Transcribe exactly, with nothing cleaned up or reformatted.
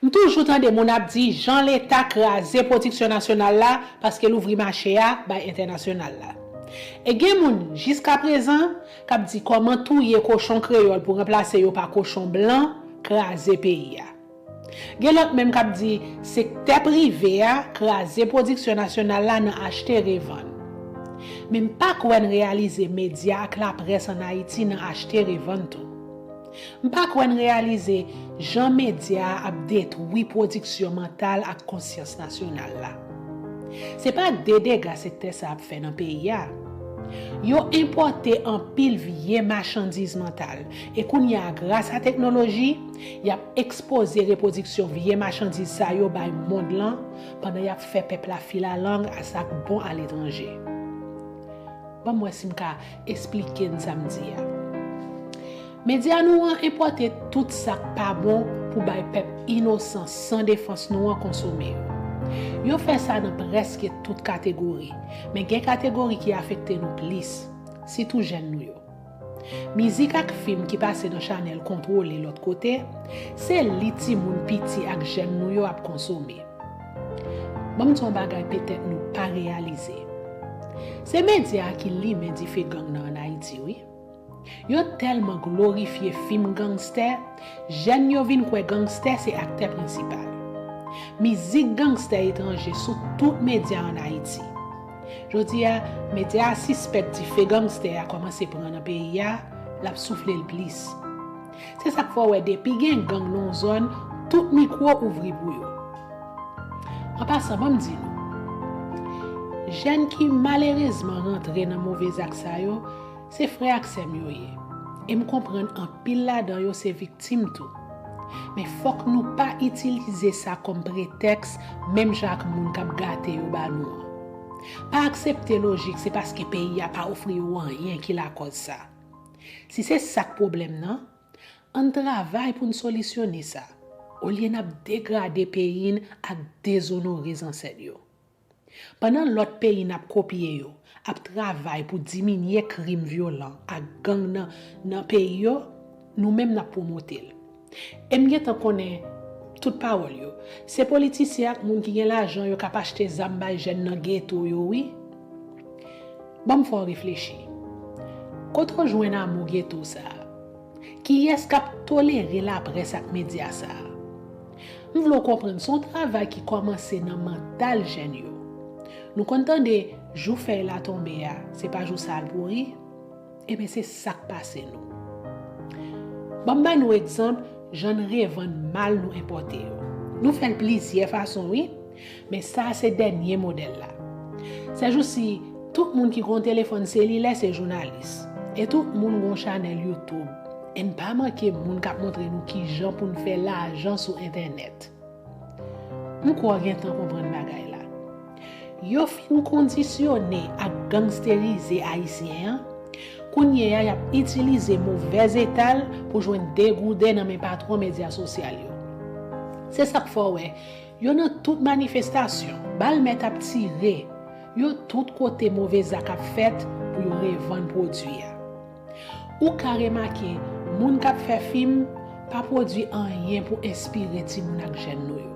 M toujou tande moun ap di jan Leta kraze pwodiksyon nasyonal la paske l ouvri mache a bay entènasyonal la. E gen moun, jiskaprezan, k ap di kòman touye kochon kreyòl pou ranplase yo pa kochon blan kraze peyi a. Gen lòt menm k ap di sektè prive a kraze pwodiksyon nasyonal la nan achte revann. Men m pa kwè n reyalize medya ak laprès ann Ayiti nan achte revann tou. M pa kwè n reyalize jan medya a ap detwi pwodiksyon mantal ak konsyans nasyonal la. Se pa de dega sektè sa ap fè nan peyi a. Yo enpòte anpil vye machandiz mantal, e kounye a, gras a teknoloji, y ap ekspoze repwodiksyon vye machandiz sa yo bay mond lan, pandan y ap fè pèp la filalang a sa k bon aletranje. Ban m wè si m ka esplike n sa m di a. Medya nou an enpòte tout sa k pa bon pou bay pèp inosan, san defans nou an konsome yo. Yo fè sa nan prèske tout kategori, men gen kategori ki afekte nou plis, sitou jèn nou yo. Mizik ak fim ki pase nan chanèl kontwole lòt kote, se li timoun piti ak jèn nou yo ap konsome. Ban m di w yon bagay petèt nou pa reyalize. Se medya a ki limen dife gang nan ann Ayiti, wi. Yo tèlman glorifye fim gangstè, jèn yo vin kwè gangstè se aktè prensipal. Mizik gangstè etranje sou tout medya ann Ayiti. Jodi a, medya a sispèk dife gangstè a kòmanse pran nan peyi a, l ap soufle l plis. Se sa k fè w wè depi gen gang nan yon zòn, tout mikwo ouvri pou yo. An pasan, ban m di nou, jèn ki malerezman rantre nan move zak sa yo, se frè ak sè m yo ye. E m konprann anpil ladan yo se viktim tou. Men fòk nou pa itilize sa kòm pretèks, menm jan ak moun k ap gate yo ba nou an. Pa aksepte lojik se paske peyi a pa ofri yo anyen ki lakòz sa. Si se sa k pwoblèm nan, ann travay pou n solisyone sa, olye n ap degrade peyi n ak dezonore zansèt yo. Pandan lòt peyi n ap kopye yo ap travay pou diminye krim vyolan ak gang nan, nan peyi yo, nou menm n ap pwomote l. E m gentan konnen tout pawòl yo. Se politisyen ak moun ki gen lajan yo k ap achte zam bay jèn nan geto yo, wi. Ban m fè w reflechi. Kote w jwenn amou geto sa a? Kiyès k ap tolere laprès ak medya sa a? M vle w konprann, se yon travay ki kòmanse nan mantal jèn yo. Nou konn tande, jou fèy la tonbe a, se pa jou sa a l pouri? Ebyen, se sa k pase nou. Ban m ba nou egzanp jan n revann mal nou enpòte yo. Nou fè l plizyè fason, wi, men sa a se dènye modèl la. Sèjousi, tout moun ki gen yon telefòn selilè se jounalis. E tout moun gen yon chanèl YouTube. E n pa manke moun k ap montre nou kijan pou n fè lajan sou entènèt. M kwè w gentan konprann bagay la. Yo fin kondisyone ak gangsterize Ayisyen an, kounye a y ap itilize movèz eta l pou jwenn degouden nan men patwon medya sosyal yo. Se sa k fè w wè, yo nan tout manifestasyon, bal mèt ap tire, yo tout kote move zak ap fèt pou yo revann pwodui a. Ou ka remake, moun k ap fè fim pa pwodui anyen pou enspire timoun ak jèn nou yo.